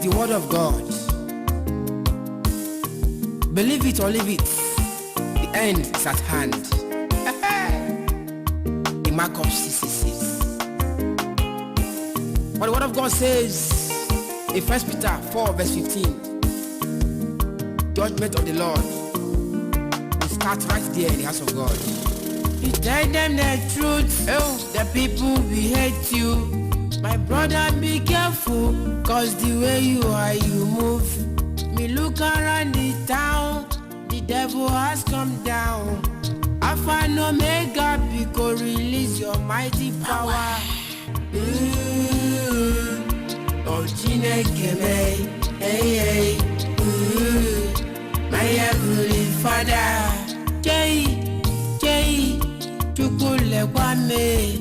the word of God. Believe it or leave it, the end is at hand. The mark of 666. But the word of God says in 1 Peter 4, verse 15, judgment of the Lord will start right there in the house of God. You tell them the truth, oh, the people will hate you. My brother, be careful, cause the way you are, you move. Me look around the town, the devil has come down. Alpha and Omega, because release your mighty power. Ooh, oh Chineke me, hey, hey, ooh, my heavenly Father. Jai, Jai, Chukwu lekwa me.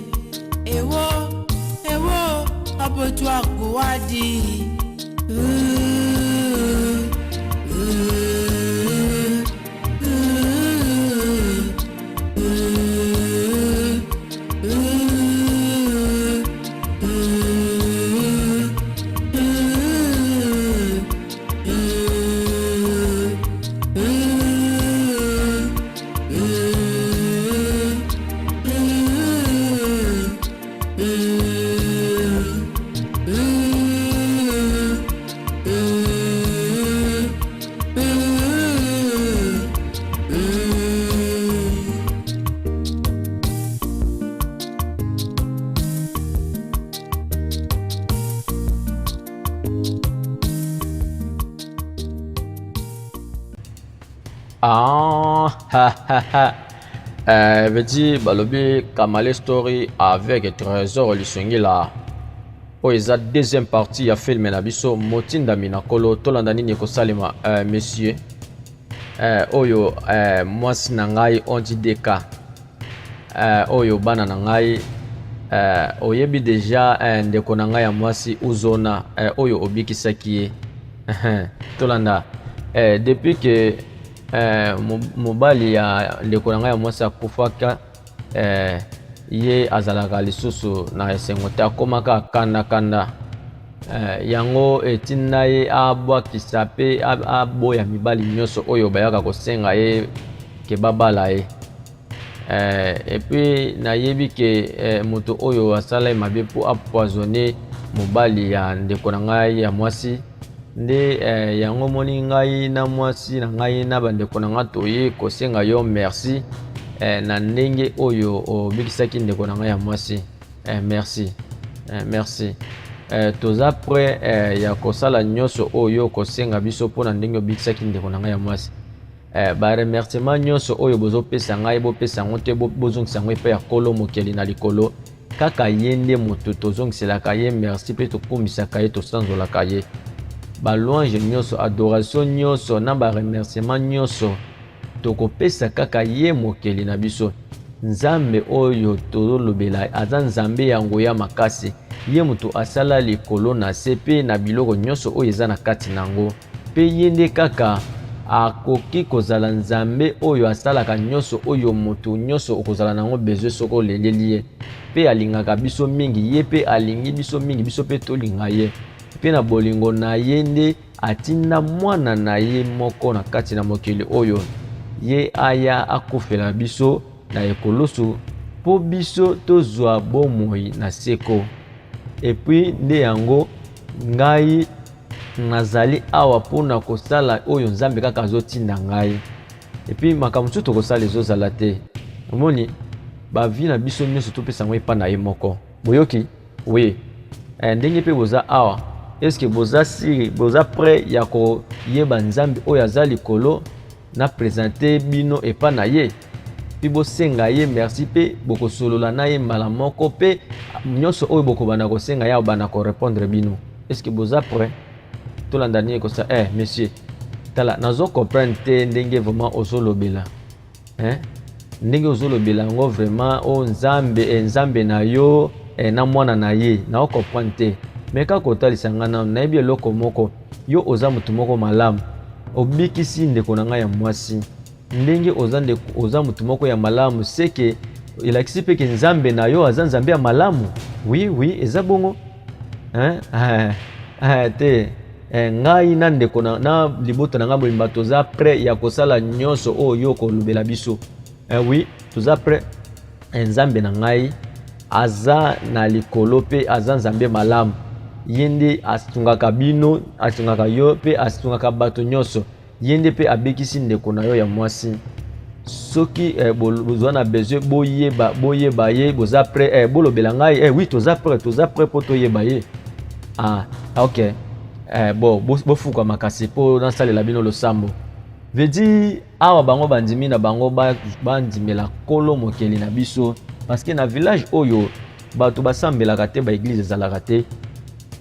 Ewo, ewo, ọ bụ otu a ka ụwa dị. Ooh, ooh, ooh, ooh, ooh, ooh, ooh, ooh, ooh, ooh. Ah, ha, ha, ha. Veut dire balobi Kamale Story avec Trésor Lisungila. Oyo eza deuxième partie ya film na biso motindami na kolo tolanda nini ekosalema monsieur oyo mwasi na ngai onti deka oyo bana na ngai oyebi deja ndeko na ngai ya mwasi Uzona oyo obikisaki ye. Tolanda depuis que mobali ya ndeko na ngai ya mwasi akufaka ye azalaka lisusu na esengo te, akomaka kanda kanda. Yango etinda ye abwakisa pe aboya mibali nyonso oyo bayaka kosenga ye ke babala ye. Et puis nayebi ke moto oyo asala ye mabe po apoisonner mobali ya ndeko na ngai ya mwasi nde yango moni ngai na mwasi na ngai na bandeko na ngai toye kosenga yo merci na ndenge oyo obikisaki ndeko na ngai ya mwasi. Merci. Merci. Toza prêt ya kosala nyonso oyo kosenga biso mpona ndenge obikisaki ndeko na ngai ya mwasi. Ba remerciement nyonso oyo bozopesa ngai, bopesa yango te, bozongisa yango epai ya Nkolo mokeli na likolo. Kaka ye nde moto tozongiselaka ye merci mpe tokumisaka ye, tosanzolaka ye. Ba louange nyonso, adoration nyonso na ba remerciement nyonso tokopesa kaka ye mokeli na biso. Nzambe oyo tozolobela aza Nzambe ya nguya makasi. Ye moto asala likolo na se mpe na biloko nyonso oyo eza na kati na yango. Mpe ye nde kaka akoki kozala Nzambe oyo asalaka nyonso oyo moto nyonso okozala na yango besoin soki oleleli ye. Mpe alingaka biso mingi, ye mpe alingi biso mingi, biso mpe tolinga ye. Mpe na bolingo na ye nde atinda mwana na ye moko na kati na mokili oyo, ye aya akufela biso na ekulusu mpo biso tozwa bomoi na seko. Et puis nde yango ngai nazali awa mpona kosala oyo Nzambe kaka azotinda ngai. Et puis makambo mosusu tokosala ezozala te. Omoni ba vie na biso nyonso topesa yango epa na ye moko. Boyoki? Oui. Ndenge mpe boza awa, est-ce que boza siri, boza prêt ya koyeba Nzambe oyo aza likolo na présenter bino epa na ye? Puis bosenga ye merci mpe bokosolola na ye mbala moko mpe nyonso oyo bokobanda kosenga ye akobanda korépondre bino. Est-ce que boza prêt? Tolanda nini kosa? Monsieur, tala, nazo comprendre te ndenge vraiment ozolobela. Hein? Ndenge ozolobela yango vraiment o Nzambe, Nzambe na yo, na mwana na ye, na comprendre te. Mais kaka kotalisa nga nanu, nayebi eloko moko, yo oza motu moko malamu. Obikisi ndeko na ngai ya mwasi. Ndenge oza ndeko, oza motu moko ya malamu, c'est que elakisi pe ke Nzambe na yo aza Nzambe ya malamu. Oui, oui, eza bongo. Hein? Te. Eh, ngai na ndeko na, na libota na ngai mobimba toza prêt ya kosala nyonso oyo yo okolobela biso. Eh, oui, toza prêt. Eh, Nzambe na ngai aza na likolo mpe aza Nzambe malamu. Ye nde asungaka bino, asungaka yo mpe asungaka bato nyonso. Ye nde mpe abikisi ndeko na yo ya mwasi. Soki eh, bozwa na besoin boyeba boyeba ye, boza prêt eh, bolobela ngai eh, oui toza prêt, toza prêt mpo toyeba ye. Ah, ok eh, bo bofukama kasi mpo nasalela bino losambo. Veut dire awa bango bandimi na bango bandimela ba Nkolo mokeli na biso parce que na village oyo bato basambelaka te, ba eglise ezalaka te.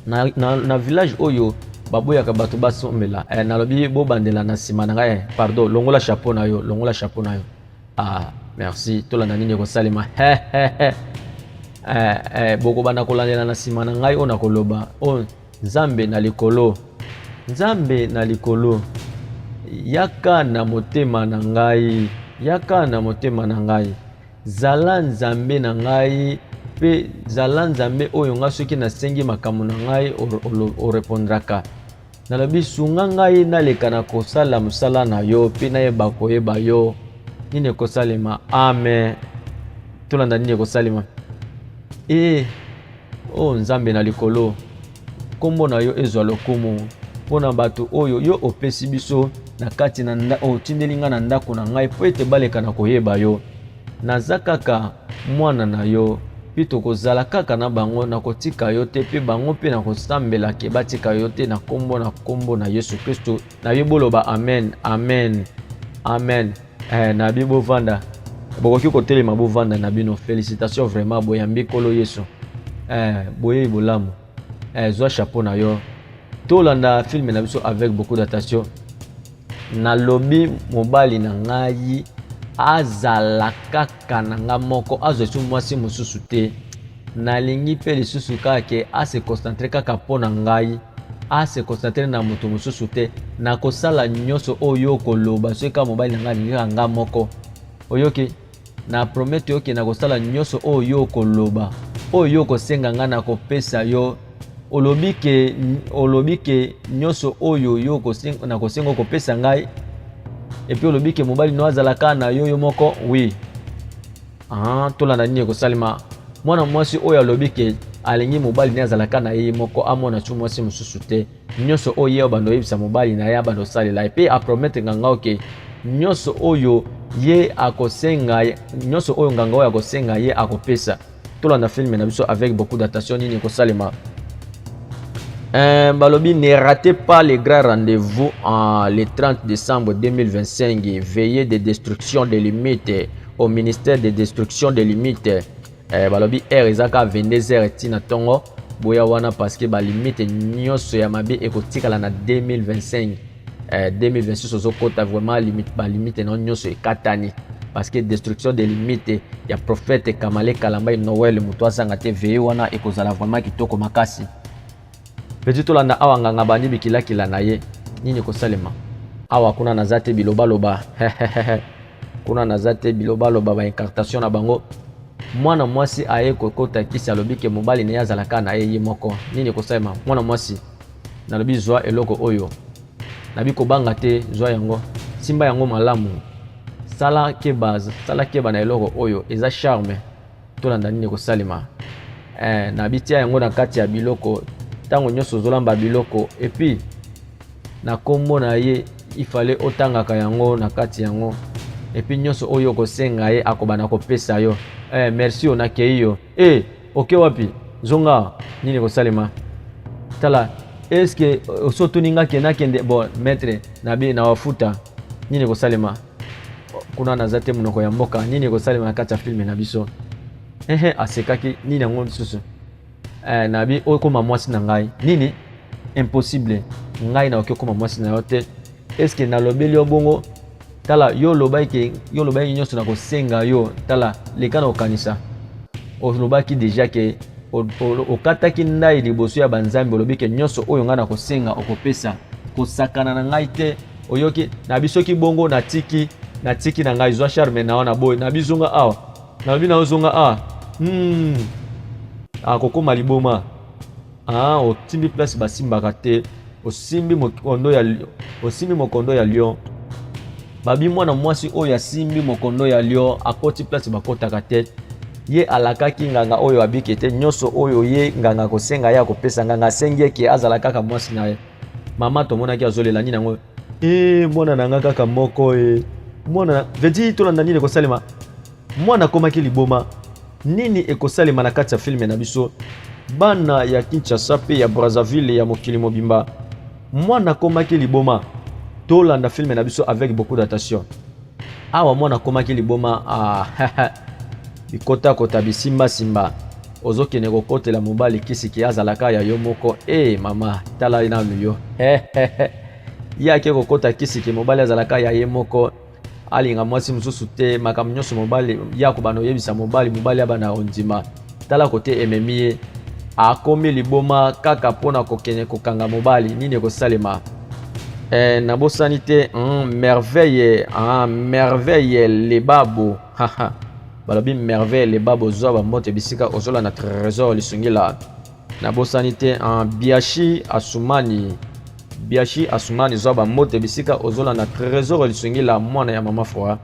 Na, na, na village oyo baboyaka bato basombela eh, nalobi bobandela na nsima na ngai eh, pardon longola chapeau na yo longola chapeau na yo ah, merci tolanda nini ekosalema eh, eh, bokobanda kolandela na nsima na ngai oyo nakoloba oyo oh, nzambe na likolo nzambe na likolo yaka na motema na ngai yaka na motema na ngai Zala Nzambe na ngai pe zala Nzambe oyo nga soki nasengi makambo na ngai orepondraka. Nalobi sunga ngai naleka na kosala mosala na yo pe nayeba koyeba yo. Nini ekosalema? Amen. Tolanda nini ekosalema. E oh Nzambe na likolo, nkombo na yo ezwa lokumu mpo na bato oyo yo opesi biso na kati na otindeli ngai na ndako na ngai mpo ete baleka na koyeba yo. Naza kaka mwana na yo, mpe tokozala kaka na bango, nakotika yo te, mpe bango mpe nakosambela ke batika yo te na nkombo na nkombo na Yesu Kristo. Na yo boloba amen, amen, amen. Eh, na bi bovanda, bokoki kotelema bovanda na bino. Felicitations vraiment, boyambi Nkolo Yesu. Eh, boyeyi bolamu. Eh, zwa chapeau na yo. Tolanda film na biso avec beaucoup d'attention. Nalobi mobali na ngai azala kaka na nga moko, azwa lisusu mwasi mosusu te. Nalingi mpe lisusu kaka ke ase concentrer kaka mpo na ngai, ase concentrer na moto mosusu te. Nakosala nyonso oyo okoloba soki kaka mobali na ngai alingi kaka nga moko. Oyoki? Na promete yo ke nakosala nyonso oyo yo okoloba, oyo yo okosenga ngai nakopesa yo. Olobi ke, olobi ke nyonso oyo yo nakosenga okopesa ngai, epuis olobi ke mobali no azala kaka na yo yo moko. Oui. Ah, tolanda nini ekosalema. Mwana mwasi oyo alobi ke alingi mobali ne azala kaka na ye moko, amona su mwasi mosusu te. Nyonso oyo ye abanda oyebisa mobali na ye abanda osalela ye, mpe apromettre nganga oke nyonso oyo ye akosenga, nyonso oyo nganga oyo akosenga ye akopesa. Tolanda film na biso avec beaucoup d'attention nini ekosalema. Balobi ne ratez pas les grands rendez-vous en le 30 décembre 2025, veillée de destruction des limites au ministère de destruction des limites. Balobi heure eza kaka 22h ti na tongo, boya wana parce que ba limite nyonso ya mabe ekotikala na 2025. 2026 ozokota vraiment limite, ba limite na nyonso ekatani parce que destruction des limites ya prophète Kamale Kalambay Noël moto azanga te, veillée wana ekozala vraiment kitoko makasi. Petit tolanda awa nganga bandi bikilakila na ye nini ekosalema awa kuna naza te bilobaloba kuna naza te bilobaloba ba incartation na bango. Mwana mwasi aye kokota kisi alobi ke mobali na ye azalaka na ye ye moko, nini ekosalema? Mwana mwasi nalobi zwa eloko oyo nabi kobanga te, zwa yango, simba yango malamu, sala keba, sala keba na eloko oyo eza charme. Tolanda nini ekosalema. Nabi tia yango na kati ya biloko ntango nyonso ozolamba biloko, epuis na kombo na ye ifale otangaka yango na kati yango, epuis nyonso oyo okosenga ye akobanda kopesa yo. Merci yo nakei yo. Oke wapi? Zonga. Nini ekosalema? Tala, est-ce que osi otuni nga ke nakende? Bon maître nabi na wafuta. Nini ekosalema? Kuna naza te monoko ya mboka. Nini ekosalema na kati ya filme na biso? Ehe, asekaki. Nini yango lisusu? Nabi okoma mwasi na ngai. Nini? Impossible. Ngai nakoki okoma mwasi na yo te. Est-ce que nalobeli yo bongo? Tala, yo olobaki ke, yo olobaki nyonso na kosenga yo. Tala, leka na kokanisa. Olobaki deja ke okataki ndai liboso ya banzambe, olobi ke nyonso oyo ngai nakosenga okopesa. Kosakana na ngai te. Oyoki? Nabi soki bongo natiki, natiki na ngai, zwa charme na wana boye. Nabi zonga awa. Nalobi na yo zonga awa. Akokoma liboma. Ah, otimbi place basimbaka te. Osimbi mokondo ya osimbi mokondo ya lion. Babi mwana mwasi oyo asimbi mokondo ya lion akoti place bakotaka te. Ye alakaki nganga oyo abiki te nyonso oyo ye nganga akosenga ye akopesa. Nganga asengi ye ke azala kaka mwasi na ye. Mama tomonaki azolela nini yango? E mwana na nga kaka moko e mwana vedi tolanda nini ekosalema. Mwana akomaki liboma. Nini ekosalema na kati ya filme na biso? Bana ya Kinshasa pe ya Brazzaville ya mokili mobimba. Mwana akomaki liboma. Tolanda filme na biso avec beaucoup d'attention. Awa mwana akomaki liboma ah, bikotakota bisimbasimba ozokende kokotela mobali kisi ke azalaka ya yo moko e eh, mama tala nanu yo ye ake kokota kisi ke mobali azalaka ya ye moko alinga mwasi mosusu te makambo nyonso mobali ye akobanda oyebisa mobali mobali abanda kondima tala kote ememi ye akomi liboma kaka mpo na kokende kokanga mobali nini ekosalema eh, nabosani te merveille ah, merveille lebabo balobi merveille lebabo zwa bambote bisika ozolanda trésor lisungila Nabosani te en Biashi Asumani. Biashi Asumani zwa ba mbote bisika ozolanda Trésor Lisungi la mwana ya mama Froid.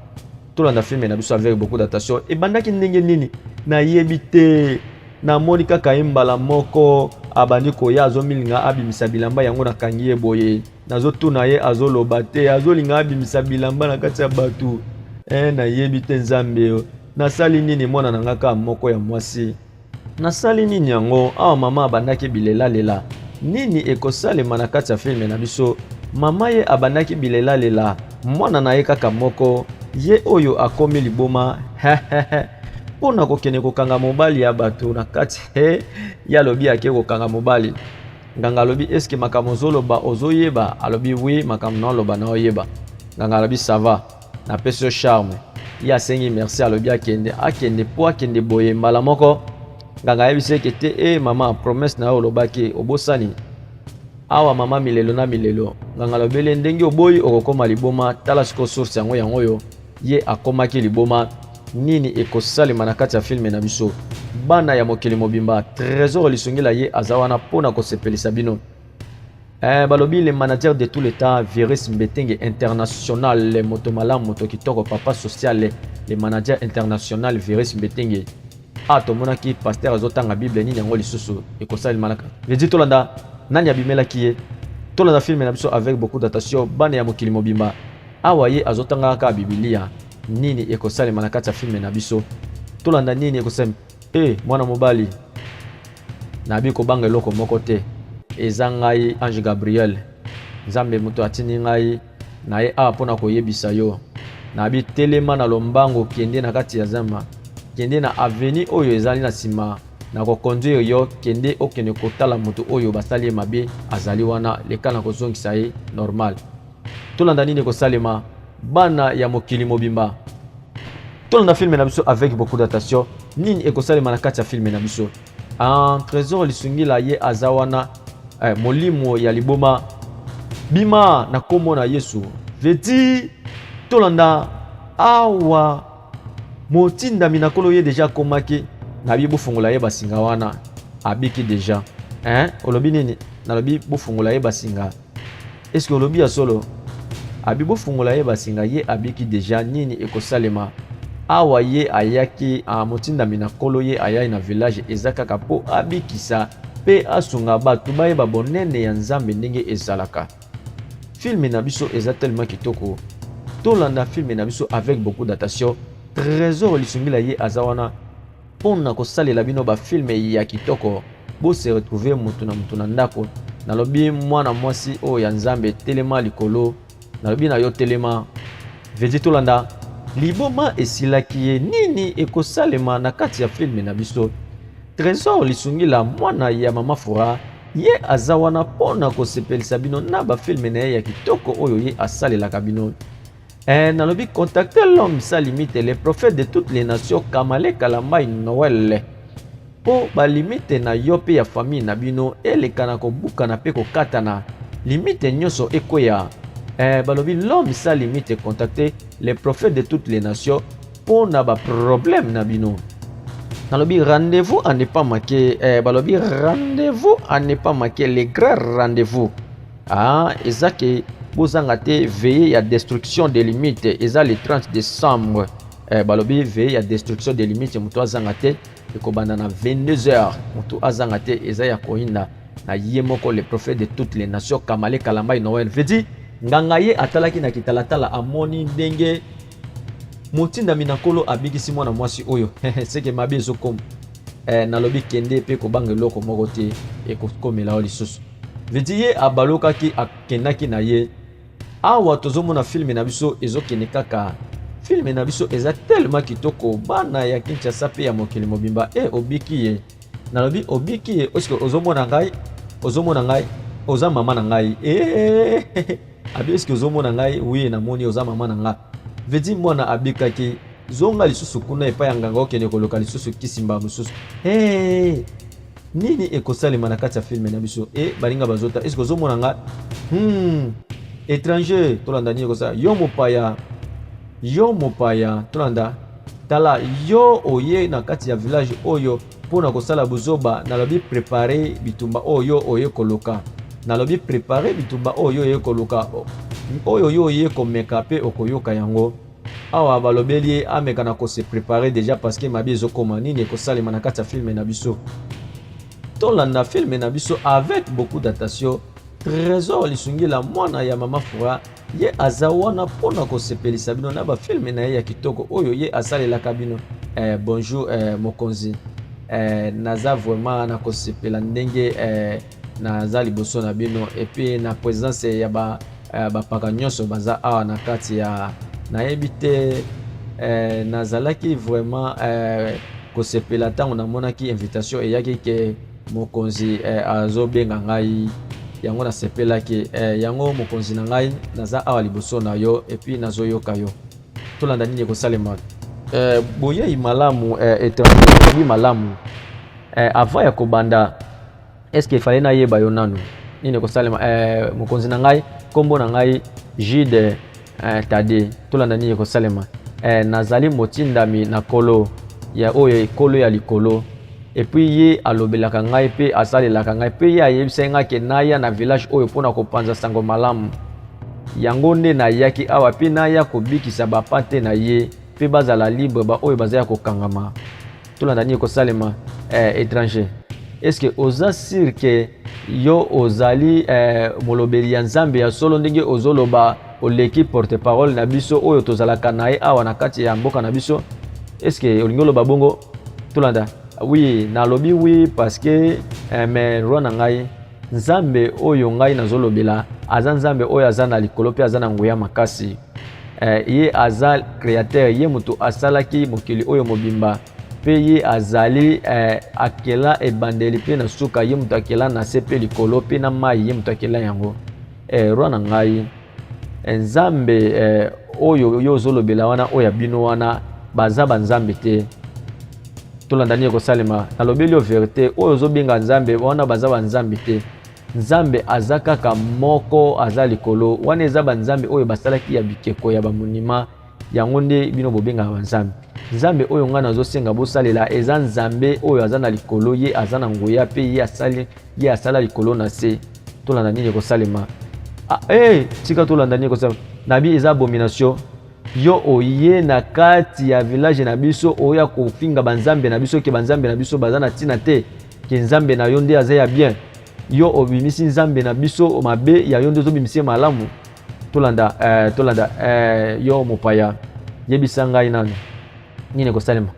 Tolanda film na biso avec beaucoup d'attention. Ebandaki ndenge nini? Nayebi te. Namoni kaka ye mbala moko abandi koya azomilinga abimisa bilamba yango nakangi ye boye. Nazotuna ye azoloba te, azolinga abimisa bilamba na kati ya bato. Eh, nayebi te Nzambe. Nasali nini mwana na nga kaka moko ya mwasi? Nasali nini yango awa mama abandaki bilelalela nini ekosalema na kati ya filme na biso mama ye abandaki bilelalela mwana na ye kaka moko ye oyo akomi liboma mpo na kokende kokanga mobali ya bato na kati he ye alobi ake kokanga mobali nganga alobi eske makambo ozoloba ozoyeba alobi wi makambo naoloba naoyeba nganga alobi sava napesi yo charme ye asengi merci alobi akende akende mpo akende boye mbala moko nganga ayebisi eke te e eh, mama promesse na yo olobaki obosani awa mama milelo na milelo nganga alobeli ndenge oboyi okokoma liboma tala sikoyo source yango yango oyo ye akomaki liboma nini ekosalema na kati ya filme na biso bana ya mokili mobimba trésor lisungila ye aza wana mpo na kosepelisa bino Eh, balobi le manager de tout l'état Virus Mbetenge international moto malamu moto kitoko papa social le manager international Virus Mbetenge ah tomonaki pasteur azotanga bible nini yango lisusu ekosalema vedi tolanda nani abimelaki ye tolanda filme na biso avec beaucoup d'attention bana ya mokili mobimba awa ye azotanga kaka bibilia nini ekosalema na kati ya filme na biso tolanda nini ekosalema e mwana mobali Nayebi kobanga eloko moko te. Eza ngai ange Gabriel. Nzambe moto atindi ngai naye awa mpo na koyebisa yo. Nayebi telema na lombango kende na kati ya zamba. Kende na avenue oyo ezali na nsima na koconduire yo kende okende kotala moto oyo basali ye mabe azali wana leka na kozongisa ye normal. Tolanda nini ekosalema bana ya mokili mobimba. Tolanda filme na biso avec beaucoup d'attention. Nini ekosalema na kati ya filme na biso? En Trésor Lisungila ye aza wana eh, molimo ya liboma bima na kombo na Yesu. Veti tolanda awa motindami na nkolo ye deja akomaki nabi bofungola ye basinga wana abiki deja hein? Olobi nini? Nalobi bofungola ye basinga. Est-ce que olobi ya solo? Abi bofungola ye basinga ye abiki deja nini ekosalema awa ye ayaki a motindami na nkolo ye ayai na village eza kaka po abikisa pe asunga bato bayeba bonene ya Nzambe ndenge ezalaka. Film na biso eza tellement kitoko tolanda film na biso avec beaucoup d'attention. Trésor Lisungila ye aza wana pona kosalela bino ba film ya kitoko bo se retrouver mutu na mutu na ndako nalobi mwana mwasi oyo ya nzambe telema likolo nalobi na yo telema vedi tolanda liboma esilaki ye nini ekosalema na kati ya filme na biso Trésor Lisungila mwana ya mama Fura ye aza wana pona kosepelisa bino na ba filme na ye ya kitoko oyo ye asalelaka bino Eh, nalobi contacter l'homme sans limite, le prophète de toutes les nations, Kamale Kalambay Noël. Po ba limite na yo pe ya famille na bino eleka na kobukana pe kokatana, limite nyonso ekweya. Eh, balobi l'homme sans limite, contacter le prophète de toutes les nations po na ba problème na bino. Nalobi rendez-vous à ne pas manquer, eh, balobi rendez-vous à ne pas manquer, le grand rendez-vous. Ah, eza ke bozanga te veillée ya destruction des limites eza le 30 décembre. Eh, balobi veillée ya destruction des limites, moto azanga te, ekobanda na 22h. Moto azanga te, eza ya koyinda na ye moko le prophète de toutes les nations, Kamale Kalambai Noël. Veut dire nganga ye atalaki na kitalatala, amoni ndenge motindami na Nkolo abikisi mwana mwasi oyo, seke mabe ezokoma. Eh, nalobi kende mpe kobanga eloko moko te ekokomela yo lisusu. Veti ye abalukaki, akendaki na ye. Awa tozomona film na biso ezokende kaka. Film na biso eza tellement kitoko, bana ya Kinshasa mpe ya mokili mobimba. E obiki ye, nalobi obiki ye. Oske ozomona ngai? Ozomona ngai? Oza mama na ngai. E abi, eske ozomona ngai? Oui, namoni oza mama na ngai. Veti mwana abikaki. Zonga lisusu kuna epai ya nganga, okende koluka lisusu kisimba mosusu. Hey! Nini ekosalema na kati ya film na biso? E baninga bazota, eske ozomona ngai? Étranger, tolanda nini ekosala. Yo mopaya, yo mopaya, tolanda. Tala, yo oye na kati ya village oyo mpona kosala buzoba. Nalobi prépare bitumba oyo oye koluka. Nalobi prépare bitumba oyo oye koluka, oyo yo oye komeka mpe okoyoka yango. Awa balobeli ye ameka na kose préparer déjà, parce que mabe ezokoma. Nini ekosalema na kati ya film na biso? Tolanda film na biso avec beaucoup d'attention. Trésor Lisungila, mwana ya mama Fura, ye aza wana mpona kosepelisa bino na bafilm na ye ya kitoko oyo ye asalelaka bino. Eh, bonjour eh, mokonzi. Eh, naza vraiment na kosepela ndenge eh, naza liboso na bino et puis na présence ya ba bapaka nyonso baza awa na kati ya nayebi te. Eh, nazalaki vraiment eh, kosepela ntango namonaki invitation eyaki ke mokonzi eh, azobenga ngai. Yango nasepelaki. Eh, yango mokonzi na ngai, naza awa liboso na yo et puis nazoyoka yo. Tolanda nini ekosalema. Eh, boyei malamu eh, étranger, malamu. Eh, avant ya kobanda, est ce que efale nayeba yo nanu? Nini ekosalema? Eh, mokonzi na ngai, nkombo na ngai Jude eh, Tade. Tolanda nini ekosalema. Eh, nazali motindami na Nkolo ya oyo ekolo ya likolo et puis ye alobelaka ngai mpe asalelaka ngai mpe ye ayebisaki ngai ke naya na village oyo mpona kopanza sango malamu. Yango nde nayaki awa mpe naya kobikisa bapate na ye mpe bazala libre, baoyo baza ya kokangama. Tolanda nini ekosalema. Eh, étranger, est ce que oza sûr ke yo ozali eh, molobeli ya Nzambe ya solo ndenge ozoloba? Oleki porte parole na biso oyo tozalaka na ye awa na kati ya mboka na biso? Est ce que olingi oloba bongo? Tolanda. Oui, nalobi oui, parce que eh, mais roi na ngai, Nzambe oyo ngai nazolobela aza Nzambe oyo aza na likolo mpe aza na nguya makasi. Eh, ye aza créateur, ye moto asalaki mokili oyo mobimba mpe ye azali eh, akela ebandeli mpe na suka. Ye moto akela na se mpe likolo mpe na mai, ye moto akela yango. Eh, roi na ngai, eh, Nzambe eh, oyo yo ozolobela wana, oyo ya bino wana, baza banzambe te. Tolanda nini ekosalema. Nalobeli yo vérité, oyo ozobenga Nzambe wana baza banzambe te. Nzambe aza kaka moko, aza likolo. Wana eza banzambe oyo basalaki ya bikeko ya bamonima, yango nde bino bobengaka banzambe. Nzambe oyo ngai nazosenga bosalela eza Nzambe oyo aza na likolo, ye aza na nguya mpe ye asali, ye asala likolo na se. Tolanda nini ekosalema. Ah, hey, tika tolanda nini ekosalema. Nabi eza abomination. Yo oye na kati ya village na biso oya kofinga banzambe na biso ke banzambe na biso baza na ntina te, ke Nzambe na yo nde aza ya bien. Yo obimisi Nzambe na biso mabe, ya yo nde ozobimisi ye malamu. Tolanda eh, tolanda eh, yo mopaya, yebisa ngai nanu nini ekosalema.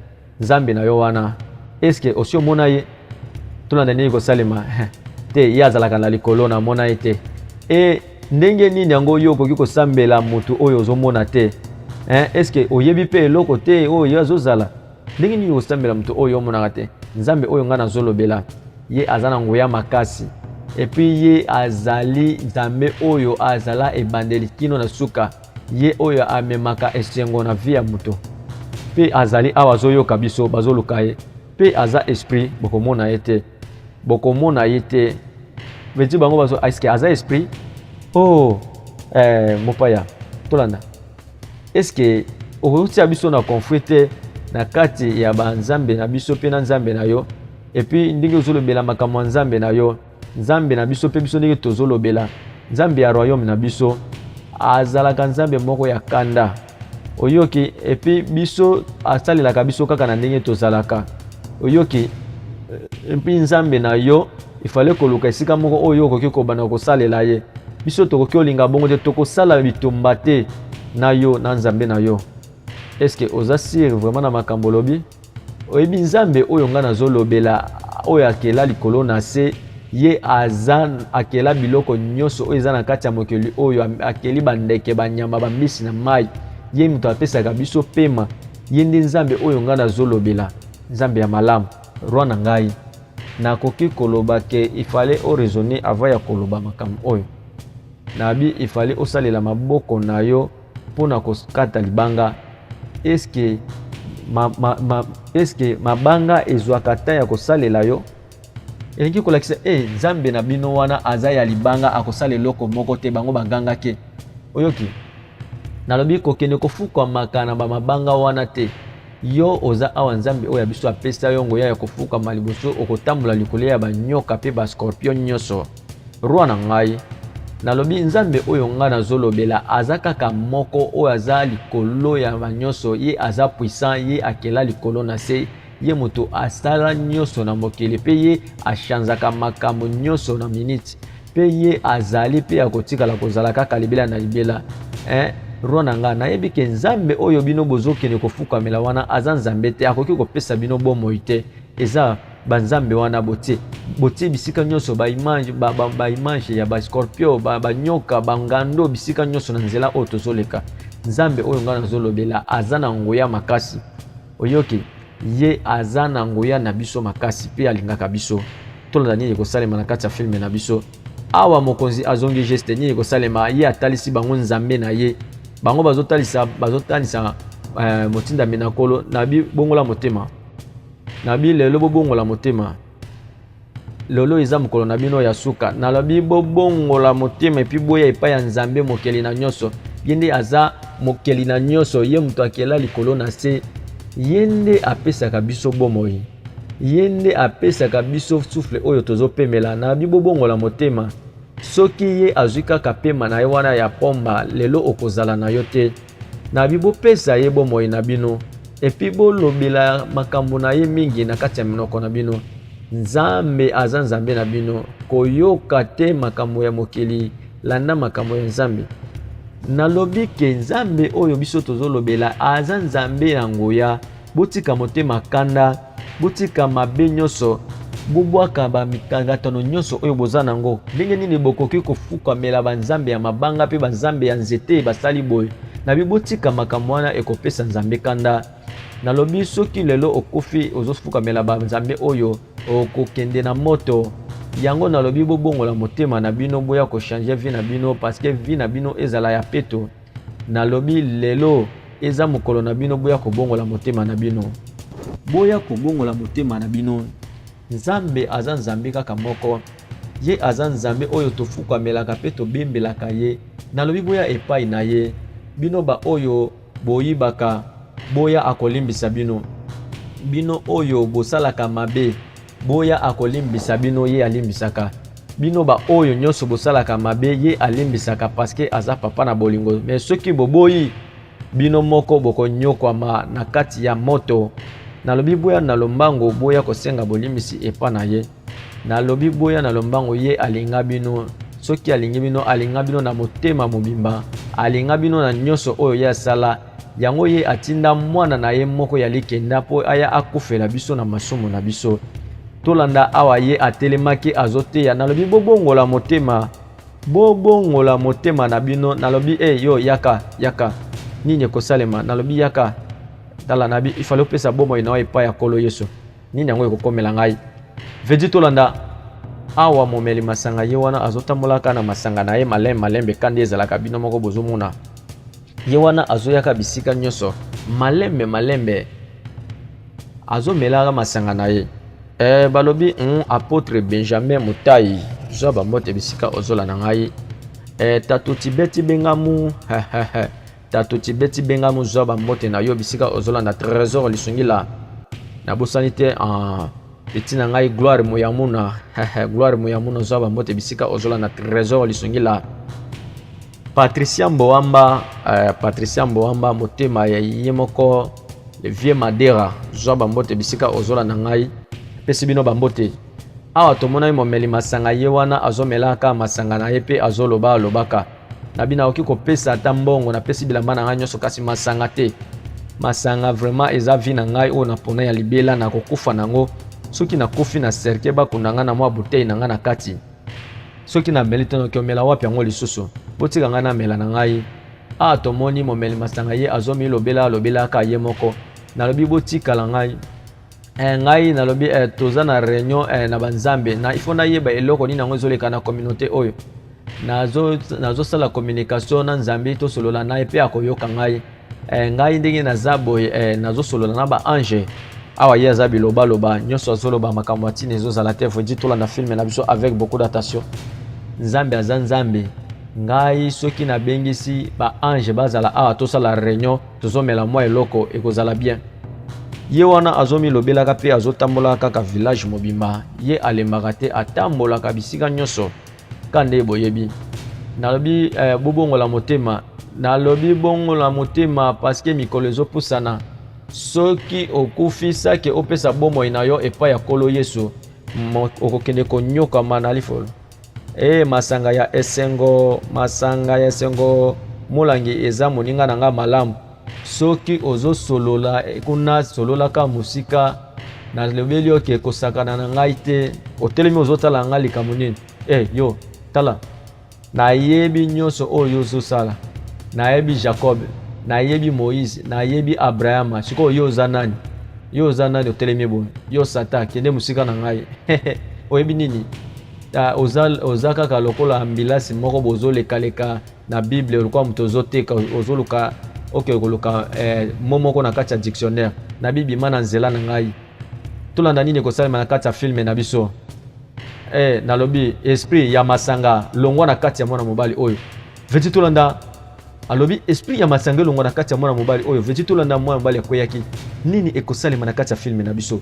Nzambe na yo wana, eske osi omona ye? Tolanda nini ekosalema. Te, ye azalaka na likolo, namona ye te. E ndenge nini yango yo okoki kosambela motu oyo ozomona te? Eh, eske oyebi mpe eloko te oyo ye azozala? Ndenge nini kosambela moto oyo omonaka te? Nzambe oyo ngai nazolobela, ye aza na nguya makasi et puis ye azali Nzambe oyo azala ebandeli kino na suka, ye oyo amemaka esengo na vie ya moto mpe azali awa azoyoka biso bazoluka ye mpe aza esprit, bokomona ye te, bokomona ye te. Veti bango bazo, eske aza esprit? Oh, eh, mopaya, tolanda. Eske okotia biso na conflit te na kati ya banzambe na biso mpe na Nzambe na yo? Et puis ndenge ozolobela makambo ya Nzambe na yo, Nzambe na biso mpe biso ndenge tozolobela. Nzambe ya royaume na biso azalaka Nzambe moko ya kanda. Oyoki? Epuis biso asalelaka biso kaka na ndenge tozalaka. Oyoki? Epuis Nzambe na yo ifale koluka esika moko oyo okoki kobanda kosalela ye. Biso tokoki olinga bongo te, tokosala bitumba te na yo na Nzambe na yo. Est-ce que oza sûr vraiment na makambo olobi? Oyebi Nzambe oyo ngai nazolobela, oyo akela likolo na se, ye aza akela biloko nyonso oyo eza na kati ya mokili oyo, akeli bandeke, banyama, bambisi na mai. Ye moto apesaka biso pema. Ye nde Nzambe oyo ngai nazolobela, Nzambe ya malamu, roi na ngai. Nakoki koloba ke il fallait o raisonner avant ya koloba makambo oyo. Nabi il fallait osalela maboko na yo mpo na kokata libanga. Eske ma, ma, ma, eske mabanga ezwaka temps ya kosalela yo? Elingi kolakisa e eh, Nzambe na bino wana aza ya libanga, akosala eloko moko te. Bango bagangaki. Oyoki? Nalobi kokende kofukamaka na bamabanga wana te. Yo oza awa, Nzambe oyo ya biso apesa yo nguya ya kofukama liboso, okotambola likolo ya banyoka mpe bascorpion nyonso. Roi na ngai, nalobi Nzambe oyo ngai nazolobela aza kaka moko oyo aza likolo ya banyonso. Ye aza puissant, ye akela likolo na se, ye moto asala nyonso na mokili, mpe ye achanzaka makambo nyonso na minute, mpe ye azali mpe akotikala kozala kaka libela na libela. Eh, roi na ngai, nayebi ke Nzambe oyo bino bozokende kofukamela wana aza Nzambe te, akoki kopesa bino bomoi te. Eza banzambe wana botie botie bisika nyonso baimage ba, ba, ba image ya bascorpio banyoka ba bangando bisika nyonso na nzela oyo tozoleka. Nzambe oyo ngai nazolobela aza na nguya makasi. Oyoki? Ye aza na nguya na biso makasi mpe alingaka biso. Tolanda nini ekosalema na kati ya filme na biso. Awa mokonzi azongi geste, nini ekosalema? Ye atalisi bango Nzambe na ye. Bango bazotalisa bazotalisa motindami na Nkolo na bi bongola motema. Nabi lelo bobongola motema. Lelo eza mokolo na bino ya suka. Nalobi bobongola motema epi boya epai ya Nzambe mokeli na nyonso. Ye nde aza mokeli na nyonso, ye moto akela likolo na se. Ye nde apesaka biso bomoi. Ye nde apesaka biso souffle oyo tozopemela. Nalobi bobongola motema. Soki ye azwi kaka pema na ye wana ya pomba, lelo okozala na yo te. Nabi bopesa ye bomoi na bino, epi bolobela makambo na ye mingi na kati ya minoko na bino. Nzambe aza Nzambe na bino. Koyoka te makambo ya mokili, landa makambo ya Nzambe. Nalobi ke Nzambe oyo biso tozolobela aza Nzambe ya nguya. Botika motema kanda, botika mabe nyonso, bobwaka bamikakatano nyonso oyo boza nango. Ndenge nini bokoki kofukamela banzambe ya mabanga mpe banzambe ya nzete basali boye? Nabi botika makambo wana, ekopesa Nzambe kanda. Nalobi soki lelo okufi ozofukamela banzambe oyo, okokende na moto. Yango nalobi bobongola motema na bino, boya kochange vie na bino, parce que vie na bino ezala ya peto. Nalobi lelo eza mokolo na bino, boya kobongola motema na bino. Boya kobongola motema na bino. Nzambe aza Nzambe kaka moko. Ye aza Nzambe oyo tofukamelaka mpe tobembelaka ye. Nalobi boya epai na ye. Bino ba oyo boyibaka, boya akolimbisa bino. Bino oyo bosalaka mabe, boya akolimbisa bino, ye alimbisaka. Bino ba oyo nyonso bosalaka mabe, ye alimbisaka parce que aza papa na bolingo. Mais soki boboyi, bino moko bokonyokwama na kati ya moto. Nalobi boya na lombango, boya kosenga bolimbisi epa na ye. Nalobi boya na lombango, ye alinga bino. Soki alingi bino, alinga bino na motema mobimba, alinga bino na nyonso oyo ye asala. Yango ye atinda mwana na ye moko ya likenda mpo aya akufela biso na masumu na biso. Tolanda awa ye atelemaki azoteya. Nalobi bobongola motema, bobongola motema na bino. Nalobi e hey, yo yaka, yaka, nini ekosalema? Nalobi yaka, tala nabi ifale opesa bomoi na yo epai ya Nkolo Yesu. Nini yango ekokomela ngai? Vedi tolanda awa momeli masanga ye wana azotambolaka na masanga na ye malembe malembe, kandi ezalaka bino moko bozomona ye wana azoyaka bisika nyonso malembe malembe azomelaka masanga na ye. Balobi apotre Benjamin Mutai, zwa bambote bisika ozolanda ngai. Tatu tibeti bengamu Tatu tibeti bengamu, zwa bambote na yo bisika ozolanda Trésor Lisungila. Nabosani te. Petit na ngai Gloire Moyamuna, Gloire Moyamuna zwa bambote bisika ozolanda Trésor Lisungila. Patricia Mboamba, Patricia Mboamba motema ya ye moko le vieux Madera, zwa bambote bisika ozolanda ngai. Pesi bino bambote. Awa tomonaki momeli masanga ye wana azomelaka masanga na ye mpe azoloba alobaka. Na bino akoki kopesa ata mbongo, napesi bilamba na ngai nyonso kasi masanga te. Masanga vraiment eza vie na ngai oyo napona ya libela, nakokufa nango. Soki nakufi na cercueil bakunda ngai na mwa bouteille na ngai na kati. Soki nameli te noki omela wapi yango lisusu? Botika ngai namela na ngai. Awa tomoni momeli masanga ye azomilobela alobelaka ye moko. Nalobi botikala ngai. Ngai nalobi toza na réunion na banzambe na il faut nayeba eloko nini yango ezoleka na communauté oyo. Nazosala communication na Nzambe, tosolola na ye mpe akoyoka ngai. Ngai ndenge naza boye, nazosolola na ba ange. Awa ye aza bilobaloba nyonso, azoloba makambo ya ntina ezozala te. Faut tolanda film na biso avec beaucoup d'attention. Nzambe aza Nzambe. Ngai soki nabengisi ba ange bazala awa, tosala réunion, tozomela mwa eloko, ekozala bien. Ye wana azomilobelaka mpe azotambolaka kaka village mobimba. Ye alembaka te, atambolaka bisika nyonso ka nde boyebi. Nalobi bobongola motema, nalobi bongola motema parce que mikolo ezopusana. Soki okufi sake opesa bomoi na yo epai ya Nkolo Yesu, okokende konyokama na lifolo. Masanga ya esengo, masanga ya esengo, molangi eza moninga na nga malamu. Soki ozosolola kuna, sololaka mosika. Nalobeli oke kosakana na ngai te. Otelemi ozotala ngai likambo nini? Yo tala, nayebi nyonso oyo ozosala. Nayebi Jacob, nayebi Moïse, nayebi Abraham. Sikoyo yo oza nani? Yo oza nani otelemi boye? Yo Satan, kende mosika na ngai. Oyebi nini? Oza kaka lokola ambilasi moko bozolekaleka na Bible, lokola moto ozoteka, ozoluka oke koluka mo moko na kati ya dictionnaire. Na bibima na nzela na ngai. Tolanda nini ekosalema na kati ya film na biso. Nalobi esprit ya masanga longwa na kati ya mwana mobali oyo. Veti tolanda, alobi esprit ya masanga elongwa na kati ya mwana mobali oyo. Veti tolanda, mwana mobali akweyaki. Nini ekosalema na kati ya film na biso?